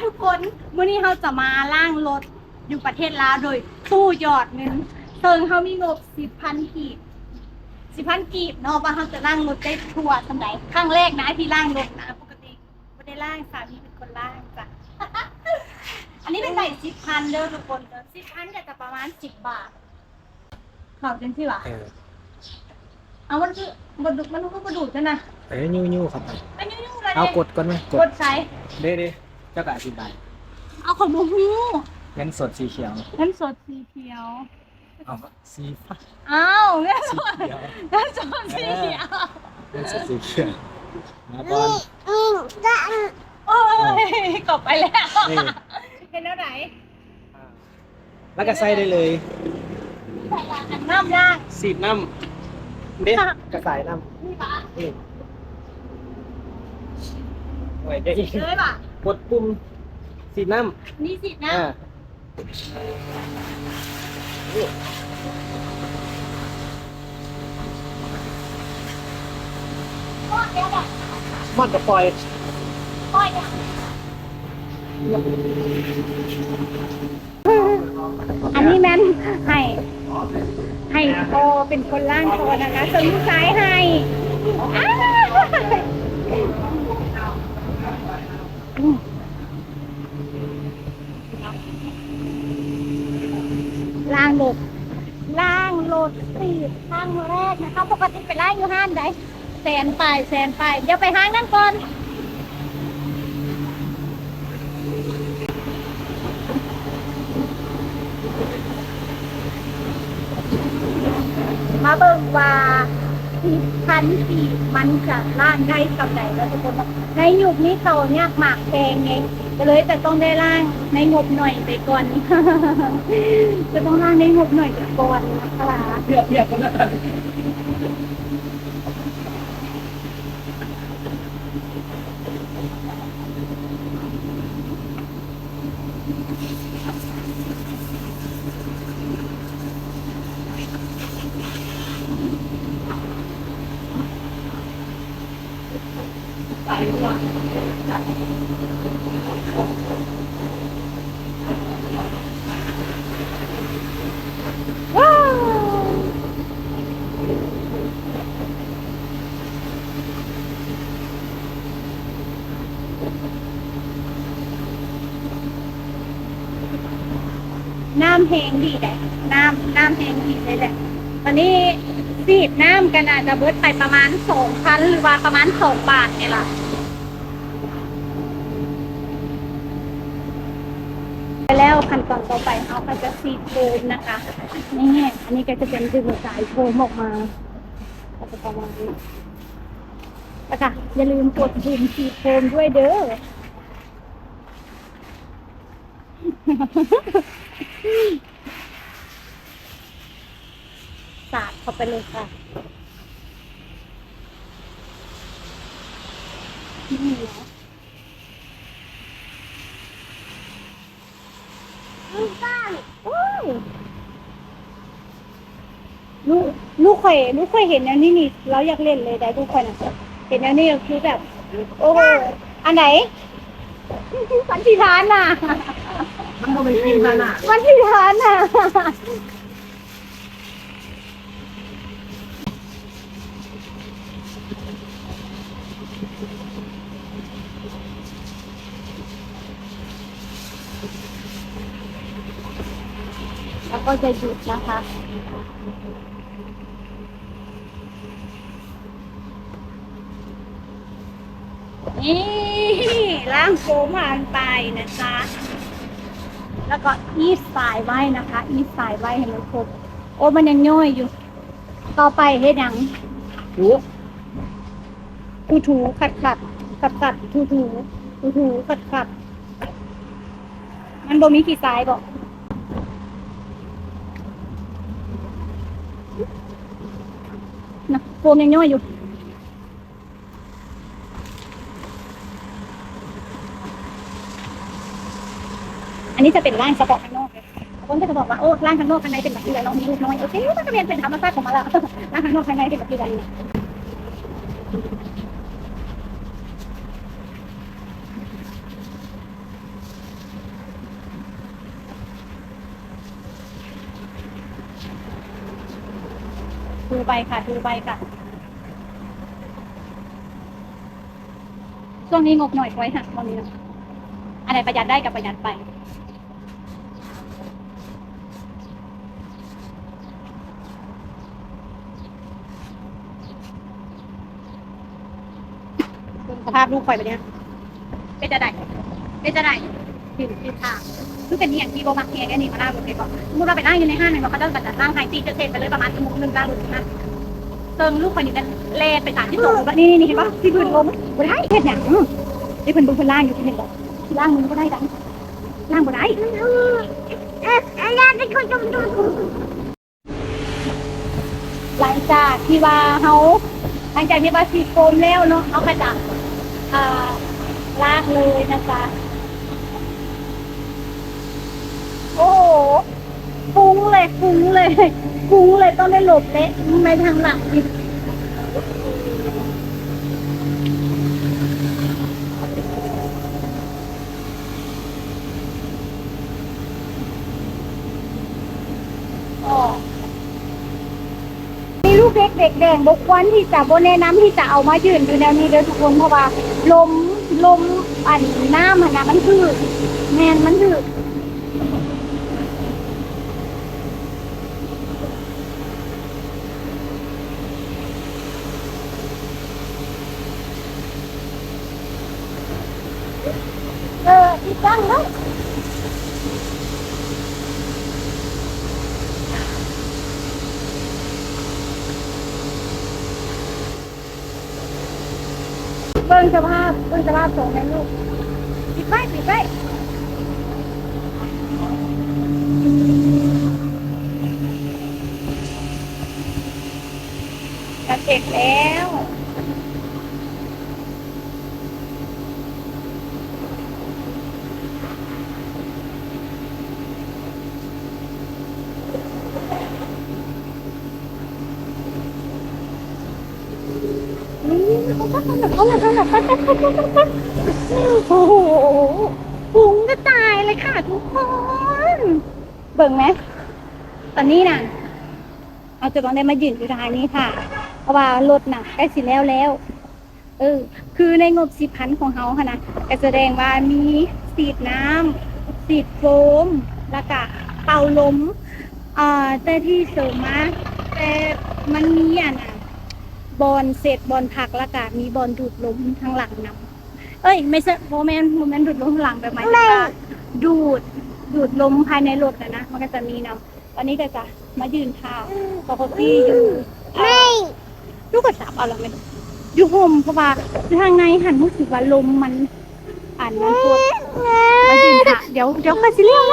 ທຸກຄົນ ມື້ນີ້ເຮົາຈະມາລ້າງລົດຢູ່ປະເທດລາວໂດຍຕູ້ຫຍອດເງິນ ເຊິ່ງເຮົາມີງົບສິບພັນກີບ ສິບພັນກີບເນາະ ວ່າເຮົາຈະລ້າງລົດໄດ້ທົ່ວສ່ຳໃດ. ຄັ້ງແລກນະທີ່ລ້າງລົດນະ ປົກກະຕິບໍ່ໄດ້ລ້າງ ສາມີເປັນຄົນລ້າງຈ້ະ. ອັນນີ້ເປັນໃບສິບພັນເດີທຸກຄົນ ສິບພັນກໍຈະປະມານສິບບາດ. ເຂົ້າຈັ່ງຊີ້ຫວາ? ເອີ ເອົາ ມັນຄືບໍ່ດູດ ມັນຄືບໍ່ດູດຊັ້ນນະ? ເອີ ຍູ້ໆເຂົ້າໄປ. ເອົາ ຍູ້ໆແລ້ວ ເອົາ ເດ້ ກົດກ່ອນໄໝ? ກົດ ກົດໃສ? ເດ້ໆ ເຈົ້າກໍອະທິບາຍ. ເອົາ ຂ້ອຍບໍ່ຮູ້. ເງິນສົດສີຂຽວ. ເງິນສົດສີຂຽວ. ເອົາ ສີຟ້າ. ເອົາ ເງິນສົດ ສີຂຽວ ເງິນສົດສີຂຽວ. ເອີ ເງິນສົດສີຂຽວ. ມາກ່ອນ. ໂອ້ຍ ເອົາ ເຂົ້າໄປແລ້ວ. ເຮັດແນວໃດ? ອ່າ ແລ້ວກໍໃສ່ໄດ້ເລີຍ. ໃສ່ອັນນ້ຳລ້າງ ສີດນ້ຳເດ້ ກະສາຍນ້ຳ ນີ້ຫວາ? ນີ້ ໂອ້ຍ ເດ້ ສີດເລີຍຫວາ? ກົດປຸ່ມສີດນ້ຳ ນີ້ສີດນ້ຳ ອ່າ ມັນກໍປ່ອຍ ປ່ອຍ. ອັນນີ້ແມ່ນໃຫ້ ໃຫ້ພໍ່ເປັນຄົນລ້າງກ່ອນນະຄະ ສ່ວນລູກຊາຍໃຫ້ ອ້າ ລ້າງລົດ ລ້າງລົດສີດຄັ້ງແລກນະຄະ. ປົກກະຕິໄປລ້າງຢູ່ຮ້ານໃດ ແສນປາຍ ແສນປາຍ. ດຽວໄປຮ້ານນັ້ນກ່ອນ ມາເບິ່ງວ່າສິບພັນກີບມັນຈະລ້າງໄດ້ສ່ຳໃດເນາະທຸກຄົນເນາະ. ໃນຍຸກນີ້ເຂົາຍາກໝາກແພງໄງ ກໍເລີຍຈະຕ້ອງໄດ້ລ້າງໃນງົບໜ້ອຍໄປກ່ອນ ຈະຕ້ອງລ້າງໃນງົບໜ້ອຍໄປກ່ອນນະຄະ. ນ້ຳແຮງດີໃດ໋ ນ້ຳ ນ້ຳແຮງດີເລີຍແຫຼະ. ຕອນນີ້ສີດນ້ຳກໍໜ້າຈະເບິດໄປປະມານສອງພັນ ຫຼືວ່າປະມານສອງບາດນີ້ລະ. ໄປແລ້ວ ຂັ້ນຕອນຕໍ່ໄປເຮົາກໍຈະສີດໂຟມນະຄະ. ນີ້ ອັນນີ້ກໍຈະເປັນດຶງສາຍໂຟມອອກມາ ກໍຈະປະມານນີ້. ແລ້ວກໍຢ່າລືມກົດປຸ່ມສີດໂຟມດ້ວຍເດີ້. ສາດເຂົ້າໄປເລີຍຄ່ະ. ນີ້ເນາະ. ລູກ ລູກຂ້ອຍ ລູກຂ້ອຍເຫັນແນວນີ້ນີ້ ລາວຢາກຫຼິ້ນເລີຍໄດ໋ ລູກຂ້ອຍນະ. ເຫັນແນວນີ້ກໍຄືແບບ ໂອ້ໂຫ ອັນໃດ? ມັນຊິທານນະ ມັນບໍ່ແມ່ນກິນທານນະ ມັນຊິທານນະ. แล้วก็จะหยุดนะคะ นี่ ล้างโฟมผ่านไปนะจ๊ะ แล้วก็อีสสายไว้นะคะ อีสสายไว้ให้มันครบ โอ้ มันยังย่อยอยู่ ต่อไปเฮ็ดหยัง ถู ถูๆ ขัดๆ ขัดๆ ถูๆ ถูๆ ขัดๆ มันบ่มีขี้ทรายบ่ นะ โฟมยังย่อยอยู่ อันนี้จะเป็นล้างเฉพาะข้างนอกเลย บางคนก็จะบอกว่า โอ้ ล้างข้างนอกข้างในเป็นแบคทีเรีย เรามีลูกน้อย โอเค มันก็เป็น เป็นธรรมชาติของมันละ ล้างข้างนอกข้างในเป็นแบคทีเรีย นี่ เ ໄປຄ່ະ ດູໄປຄ່ະ. ຊ່ວງນີ້ງົບໜ້ອຍ ຂ້ອຍຫາບໍ່ມີ. ອັນໃດປະຢັດໄດ້ກໍປະຢັດໄປ. ເບິ່ງສະພາບລູກຂ້ອຍບາດນີ້ ເປັນຈັ່ງໃດ? ເປັນຈັ່ງໃດ? ຜິວ ຜິວຂາວ ຄືເປັນອີ່ຫຍັງທີ່ບໍ່ມັກແຮງ ອັນນີ້ມາລ້າງລົດແມ່ນບໍ່? ສົມມຸດວ່າໄປລ້າງຢູ່ໃນຮ້ານແມ່ນບໍ່? ເຂົາເຈົ້າກໍຈະລ້າງໃຫ້ ຕີເຈັດເຊັນໄປເລີຍ ປະມານຊົ່ວໂມງໜຶ່ງ ລ້າງລົດຢູ່ຫັ້ນ. ເຊິ່ງລູກຂ້ອຍນີ້ກໍແລ່ນໄປຕາມທີ່ໂຕ ແບບນີ້ ນີ້ເຫັນບໍ່? ຊິບືດລົມ ບໍ່ໄດ້ ເຮັດຫຍັງ? ອື ເດ້ ເພິ່ນເບິ່ງເພິ່ນລ້າງຢູ່ ເຫັນບໍ່? ລ້າງມືບໍ່ໄດ້ດຳ ລ້າງບໍ່ໄດ້. ຫຼັງຈາກທີ່ວ່າເຮົາ ຫຼັງຈາກທີ່ວ່າສີໂຟມແລ້ວເນາະ ເຮົາກໍຈະ ອ່າ ລ້າງເລີຍນະຄະ. ໂອ້ໂຫ ຟຸ້ງເລີຍ ຟຸ້ງເລີຍ ຟຸ້ງເລີຍ ຕ້ອງໄດ້ຫຼົບແລ້ວ ໄປທາງຫຼັງນີ້. ມີລູກເດັກເດັກແດງ ບໍ່ຄວນທີ່ຈະ ບໍ່ແນະນຳທີ່ຈະເອົາມາຢືນຢູ່ແນວນີ້ເດີທຸກຄົນ ເພາະວ່າລົມ ລົມ ອັນ ນ້ຳຫັ້ນນະ ມັນຖືກ ແມ່ນ ມັນຖືກ. ເອີ ອີກຄັ້ງເນາະ ເບິ່ງສະພາບ ເບິ່ງສະພາບຂອງແມ່ລູກ ປິດໄວ້ ປິດໄວ້. ກະເສັດແລ້ວ ໂອ້ໂຫ ຟຸ້ງກະຈາຍເລີຍຄ່ະທຸກຄົນ ເບິ່ງແມະ ຕອນນີ້ນະ ເຮົາຈະຕ້ອງໄດ້ມາຢືນຢູ່ທ່ານີ້ຖ້າ ເພາະວ່າລົດນະໃກ້ຊິແລ້ວແລ້ວ. ເອີ ຄືໃນງົບສິບພັນຂອງເຮົາຫັ້ນນະ ກະສະແດງວ່າມີສີດນ້ຳ ສີດໂຟມ ແລ້ວກະເປົ່າລົມ ເອີ ແຕ່ທີ່ເສີມມາ ແຕ່ມັນມີອັນນະ ບ່ອນເຊັດ ບ່ອນພັກ ແລ້ວກະມີບ່ອນດູດລົມທາງຫຼັງນຳ. ເອີຍ ໄມ່ໃຊ່ ບໍ່ແມ່ນ ບໍ່ແມ່ນດູດລົມທາງຫຼັງ ແບບໝາຍເຖິງວ່າດູດ ດູດລົມພາຍໃນລົດຫັ້ນນະ ມັນກະຈະມີນຳ. ຕອນນີ້ກະຈະມາຢືນຖ້າ Coffee ຢູ່ ແມ່ ລູກກະຈັບເອົາລະແມ່ ຢູ່ຮົ່ມ ເພາະວ່າຢູ່ທາງໃນຫັ້ນຮູ້ສຶກວ່າລົມມັນ ອັນນັ້ນໂພດ ມາຢືນຖ້າ ດຽວ ດຽວຂ້ອຍຊິລ້ຽງລະ